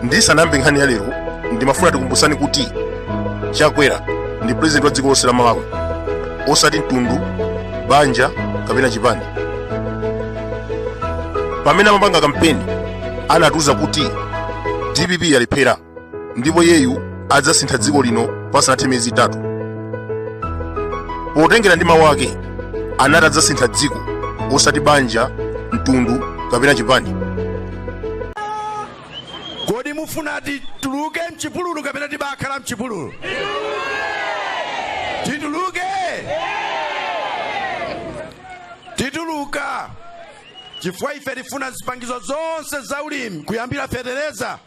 Ndisanayambe nkhani ya lero, ndimafuna tikumbusani kuti Chakwera ndi president wa dziko lonse la Malawi, osati mtundu, banja kapena chipani. Pamene amapanga kampeni anatiuza kuti DPP yalephera ndipo iyeyu adzasintha dziko lino pasanathe miyezi 3. Potengera ndi mawu ake, anati adzasintha dziko osati banja, mtundu kapena chipani. Kodi mufuna tituluke mchipululu kapena tibakhala mchipululu? Tituluke, tituluka, chifukwa ife tifuna zipangizo zonse za ulimi kuyambira fetereza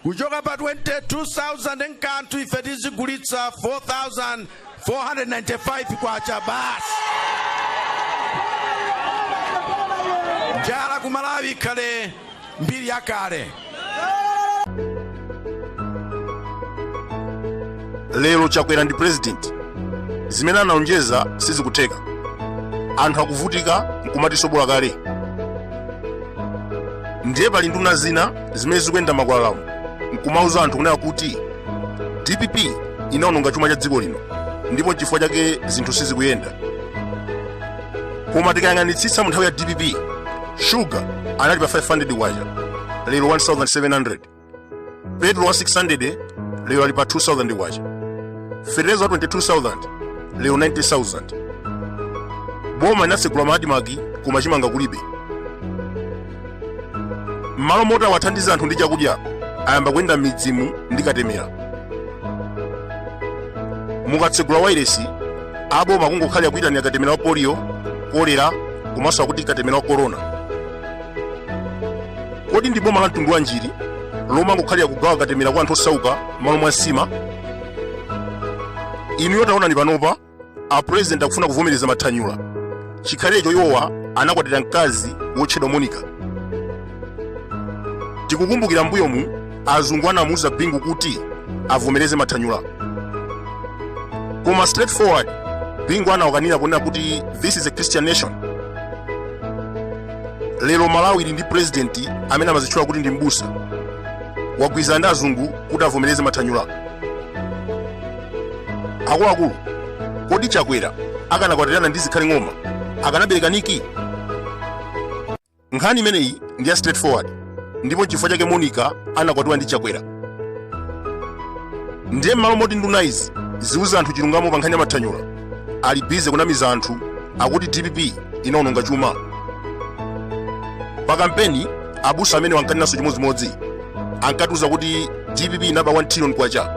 kuchoka pa 22,000 nkanthu, ife tizigulitsa 4,495 kwacha basi. Njala ku Malawi ikhale mbiri yakale. Lero Chakwera ndi president, zimene analonjeza sizikutheka, anthu akuvutika nkumati bola kale. Ndiye pali nduna zina zimene zikuyenda makwalalamu nkumauza anthu kunena kuti DPP inaononga chuma cha dziko lino ndipo chifukwa chake zinthu sizikuyenda. Koma tikayang'anitsitsa, mu nthawi ya DPP shuga anali pa 500 kwacha, lero 1700. Petrol wa 600 lero ali pa 2000 kwacha. Fetereza wa 22000 lero 90000. Boma inatsegula ma ADMARC koma chimanga kulibe. M'malo moti awathandize anthu ndi chakudya, ayamba kuyenda m'midzimu ndi katemera. Mukatsegula wailesi, aboma akungokhalira kuyitanira katemera wa polio, kolera komanso akuti katemera wa korona. Kodi ndi boma la mtundu wanji lomangokhalira kugawa katemera kwa anthu osauka m'malo mwa nsima? Inuyo taonani, panopa a president akufuna kuvomereza mathanyula, chikhalirecho iwowa anakwatira mkazi wotchedwa Monica. Tikukumbukira mbuyomu azungu anamuuza Bingu kuti avomereze mathanyula, koma straightforward Bingu anawakanira kunena kuti this is a Christian nation. Lero Malawi ili ndi president amene amazitchula kuti ndi mbusa, wagwirizana ndi azungu kuti avomereze mathanyula. Akuluakulu, kodi Chakwera akanakwatirana ndi Zikhale Ng'oma akanabereka Niki? Nkhani imeneyi ndi ya straightforward, ndipo nchifukwa chake Monica anakwatiwa ndi Chakwera. Ndiye m'malo moti nduna izi ziuze anthu chilungamo pa nkhani ya mathanyula, ali bize kunamiza anthu akuti DPP inaononga chuma. Pa kampeni abusa amene ankanenanso chimodzimodzi, ankatiuza kuti DPP inaba 1 trillion kwacha,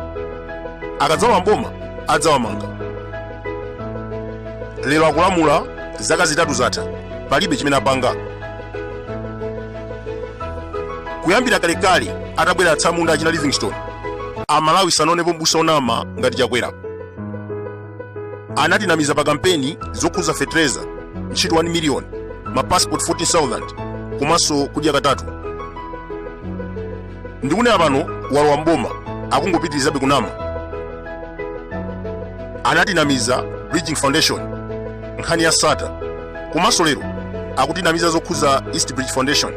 akadzalowa mboma adzawamanga. Lero akulamula zaka 3 zatha, palibe chimene apanga. Kuyambira kalekale atabwera atsamunda achina Livingstone, Amalawi sanaonepo mbusa onama ngati Chakwera. Anatinamiza pa kampeni zokhuza fetereza, ntchito 1 million, ma passport 14000 komanso kudya katatu. Ndikunena pano walowa mboma akungopitirizabe kunama. Anatinamiza Bridging Foundation, nkhani ya Sattar, komanso lero akutinamiza zokhuza East Bridge Foundation.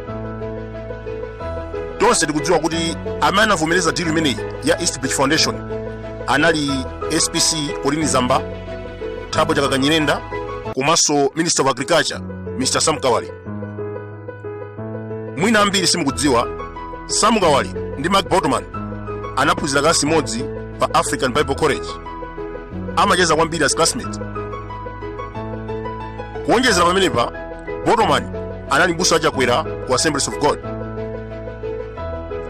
Tonse tikudziwa kuti amene anavomereza deal imeneyi ya East Bridge Foundation anali SPC Colleen Zamba, Thabo Chakaka Nyirenda komanso Minister of Agriculture Mr Sam Kawale. Mwina ambiri simukudziwa, Sam Kawale ndi Mark Botoman anaphunzira kalasi imodzi pa African Bible College, amacheza kwambiri as classmates. Kuonjezera pamenepa, Botoman anali mbusa wa Chakwera ku Assemblies of God.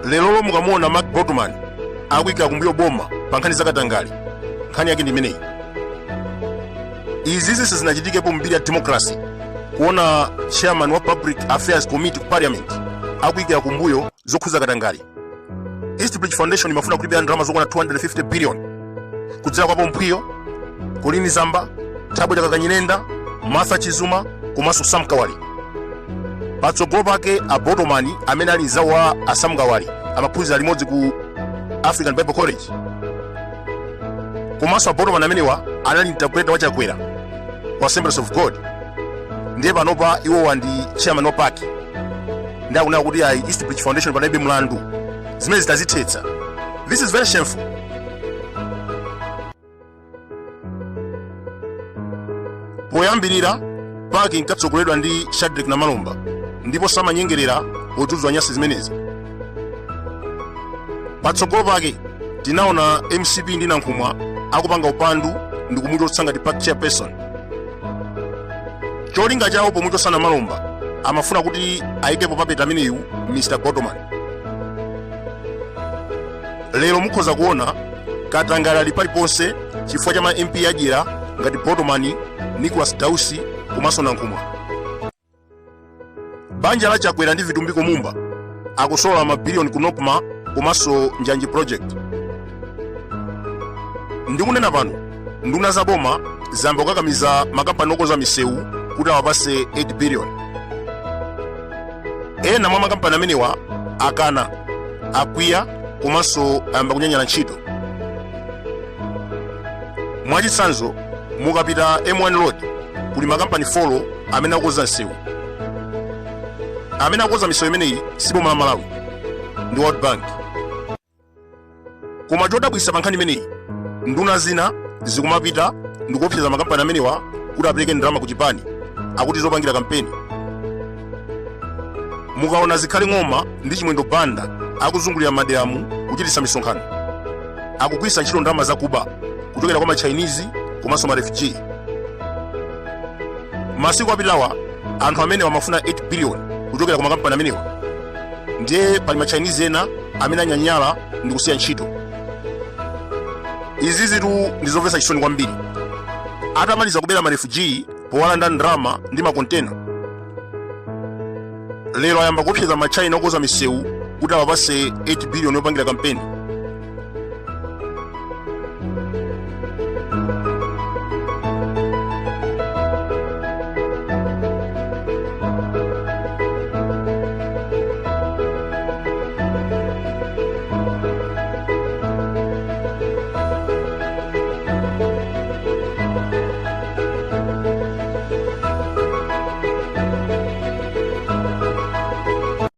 Lerolo mukamuona Mark Botoman akuyikira kumbuyo boma pa nkhani zakatangale, nkhani yake ndi imeneyi. Izizi sizinachitikepo mbiri ya democracy, kuona chairman wa Public Affairs Committee ku parliament akuyikira kumbuyo zokhuza katangale. East Bridge Foundation imafuna kulipira ndalama zokwana 250 billion kudzera kwa Pomphwiyo, Colleen Zamba, Thabo Chakaka Nyirenda, Martha Chizuma komanso Sam Kawale. Patsogolo pake a Botoman amene ali mzawo wa a Sam Kawale amaphunzira limodzi ku African Bible College, komanso a Botoman amenewa anali interpreter wa Chakwera ku Assemblies of God. Ndiye panopa iwowa ndi chairman wa PAC, ndi akunena kuti ayi, East Bridge Foundation panalibe mlandu. Zimene zitazithetsa. This is very shameful. Poyambirira, PAC inkatsogoleredwa ndi Shadric Namalomba ndipo samanyengerera podzudzula nyasi zimenezi. Patsogolo pake tinaona MCP ndi Nankhumwa akupanga upandu ndi kumuchotsa ngati PAC chairperson. Cholinga chawo pomuchotsa Namalomba, amafuna kuti ayikepo puppet ameneyu, Mr Botoman. Lero mukhoza kuona katangale ali paliponse chifukwa cha ma MP adyera ngati Botoman, Nicholas Dausi komanso Nankhumwa. Banja la Chakwera ndi Vitumbiko Mumba akusolola mabiliyoni ku NOCMA komanso Njanji Project. Ndikunena pano, nduna za boma zayamba kukakamiza makampani okonza misewu kuti awapase 8 billion. Ena mwa makampani amenewa akana, akwiya komanso ayamba kunyanyala ntchito. Mwachitsanzo, mukapita M1 Road kuli makampani 4 amene akukonza msewu. Amene akukonza misewu imeneyi si boma la Malawi, ndi World Bank. Koma chodabwitsa pa nkhani imeneyi, nduna zina zikumapita ndikuopseza makampani amenewa kuti apereke ndalama ku chipani, akuti zopangira kampeni. Mukaona Zikhale Ng'oma ndi Chimwendo Banda akuzungulira maderamu kuchititsa misonkhano, akugwiritsa ntchito ndalama zakuba kuchokera kwa ma Chinese komanso ma refugee. Masiku apitawa anthu amenewa amafuna 8 billion kuchokera ku makampani amenewa, ndiye pali ma Chinese ena amene anyanyala ndi kusiya ntchito. Izizitu ndi zomvetsa chisoni kwambiri. Atamaliza kubera ma refugee powalanda ndalama ndi makontena, lero ayamba kuopseza ma China okonza misewu kuti awapase 8 billion yopangira kampeni.